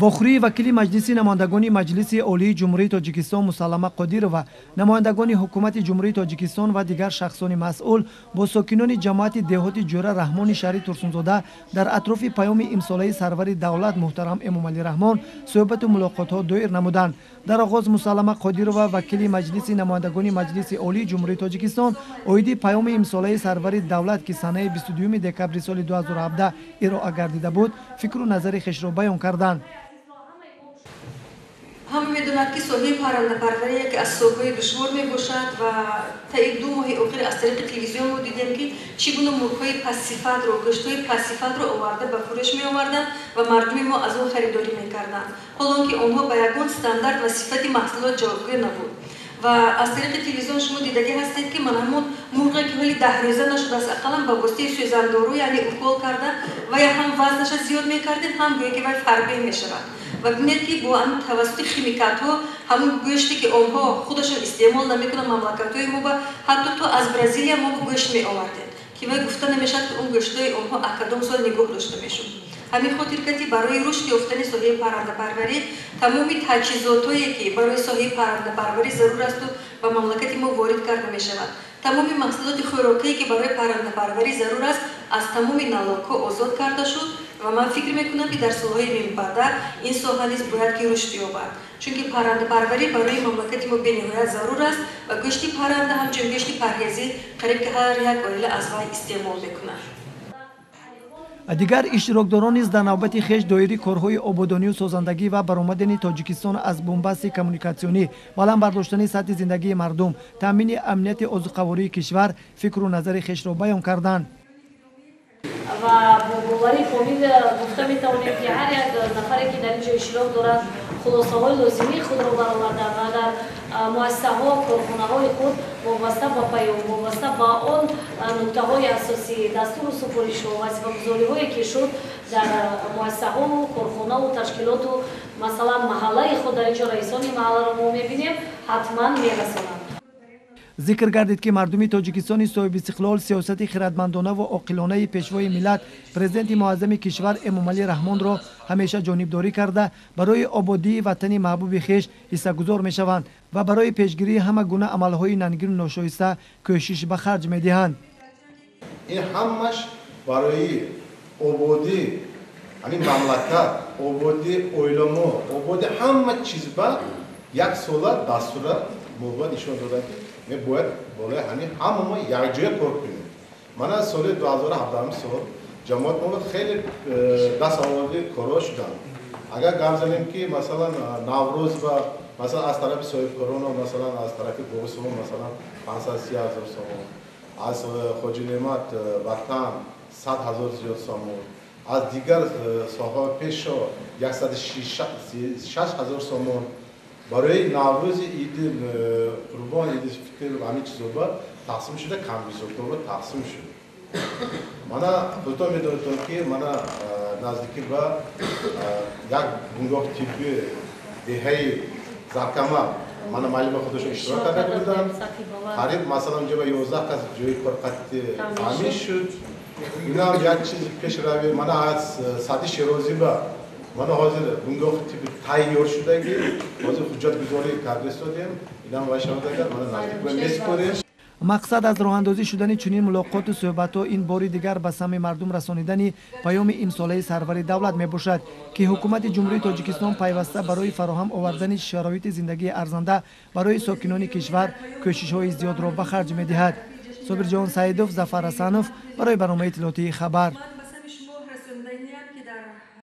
Вохӯрии вакили Маҷлиси намояндагони Маҷлиси Олии Ҷумҳурии Тоҷикистон Мусаллама Қодирова, намояндагони ҳукумати Ҷумҳурии Тоҷикистон ва дигар шахсони масъул бо сокинони ҷамоати деҳоти Ҷӯра Раҳмони шаҳри Турсунзода дар атрофи паёми имсолаи сарвари давлат муҳтарам Эмомалӣ Раҳмон суҳбату мулоқотҳо доир намуданд. Дар оғоз Мусаллама Қодирова, вакили Маҷлиси намояндагони Маҷлиси Олии Ҷумҳурии Тоҷикистон, оиди паёми имсолаи сарвари давлат, ки санаи 22 декабри соли 2017 ироа гардида буд, фикру назари хешро баён карданд. Ҳама медонад, ки соҳаи паррандапарварӣ яке аз соҳаҳои душвор мебошад ва таи 2 моҳи охир аз тариқи телевизион мо дидем, ки чӣ гуна мурғҳои пастсифатро, гӯштҳои пастсифатро оварда ба фурӯш меоварданд ва мардуми мо аз он харидорӣ мекарданд, ҳолон ки онҳо ба ягон стандарт ва сифати маҳсулот ҷавобгӯ набуд. Ва аз тариқи телевизион шумо дидагӣ ҳастед, ки ман ҳамон мурғе, ки ҳоли 10 рӯза нашудааст, ақаллан ба воситаи сӯзандору, яъне укол карда ва я ҳам вазнаша зиёд мекардед, ҳам гӯё ки вай фарбеҳ мешавад. Ва бинед, ки бо тавассути химикатҳо ҳамон гӯште, ки онҳо худашон истеъмол намекунанд, мамлакатҳои мо ба ҳатто то аз Бразилия мо гӯшт меовардем, ки вай гуфта намешавад, ки он гӯштҳои онҳо аз кадом сол нигоҳ дошта мешуд. Ҳамин хотир ки барои рушд ёфтани соҳаи паррандапарварӣ тамоми таҷҳизотҳое, ки барои соҳаи паррандапарварӣ зарур асту ба мамлакати мо ворид карда мешавад, тамоми маҳсулоти хӯрокие, ки барои паррандапарварӣ зарур аст, аз тамоми налогҳо озод карда шуд. Ва ман фикр мекунам, ки дар солҳои минбаъда ин соҳа низ бояд ки рушд ёбад, чунки паррандапарварӣ барои мамлакати мо бениҳоят зарур аст ва гӯшти парранда ҳамчун гӯшти парҳезӣ қариб ки ҳар як оила аз вай истеъмол мекунад. Дигар иштирокдорон низ дар навбати хеш доири корҳои ободонию созандагӣ ва баромадани Тоҷикистон аз бунбасти коммуникатсионӣ, баланд бардоштани сатҳи зиндагии мардум, таъмини амнияти озуқавории кишвар фикру назари хешро баён карданд. Ва бо боварии комил гуфта метавонем, ки ҳар як нафаре, ки дар ин ҷо иштирок дорад, хулосаҳои лозимии худро бароварда ва дар муассисаҳо, корхонаҳои худ вобаста ба паём, вобаста ба он нуктаҳои асосӣ, дастуру супоришҳо, вазифагузориҳое, ки шуд, дар муассисаҳову корхонаву ташкилоту, масалан, маҳаллаи худ, дар ин ҷо раисони маҳалларо мо мебинем, ҳатман мерасонанд. Зикр гардид, ки мардуми Тоҷикистони соҳибистиқлол сиёсати хирадмандонаву оқилонаи пешвои миллат, президенти муаззами кишвар Эмомалӣ Раҳмонро ҳамеша ҷонибдорӣ карда, барои ободии ватани маҳбуби хеш ҳиссагузор мешаванд ва барои пешгирии ҳама гуна амалҳои нангину ношоиста кӯшиш ба харҷ медиҳанд. Ин ҳамаш барои ободии ҳамин мамлакат, ободии оиламо, ободии ҳама чиз ба як сола дастура мо бояд нишон додам, ки ме бояд болои ҳамин ҳама мо якҷоя кор кунем. Мана соли 2017 сол ҷамоат мо хеле дастоварди корҳо шуданд. Агар гап занем, ки масалан Наврӯз ва масалан аз тарафи соҳибкорон, масалан аз тарафи Боғи, масалан 530 ҳазор сомон, аз Хоҷи Неъмат Ватан 100 ҳазор зиёд сомон, аз дигар соҳаҳо пешо 106 ҳазор сомон барои Наврӯзи, Иди Қурбон, Иди Фитр, ҳамин чизо ба тақсим шуда, камбизоатҳо тақсим шуд. Мана худтон медонедтон, ки мана наздикӣ ба як бунгоҳи тиббӣ деҳаи Заркамар мана маълима худашон иштирок карда буданд. Қариб масалан ҷо ба 11 кас ҷои кор қатъи таъмин шуд. Инам як чизи пешравӣ. Мана аз сади Шерозӣ ба мана ҳозир бунгоҳи тиббӣ тайёр шудагӣ, ҳозир ҳуҷҷатгузорӣ карда истодем. Инам вай шавад, агар мана наздик ба месупорем. Мақсад аз роҳандозӣ шудани чунин мулоқоту суҳбатҳо ин бори дигар ба самъи мардум расонидани паёми имсолаи сарвари давлат мебошад, ки ҳукумати Ҷумҳурии Тоҷикистон пайваста барои фароҳам овардани шароити зиндагии арзанда барои сокинони кишвар кӯшишҳои зиёдро ба харҷ медиҳад. Собирҷон Саидов, Зафар Ҳасанов барои барномаи иттилоотии «Хабар».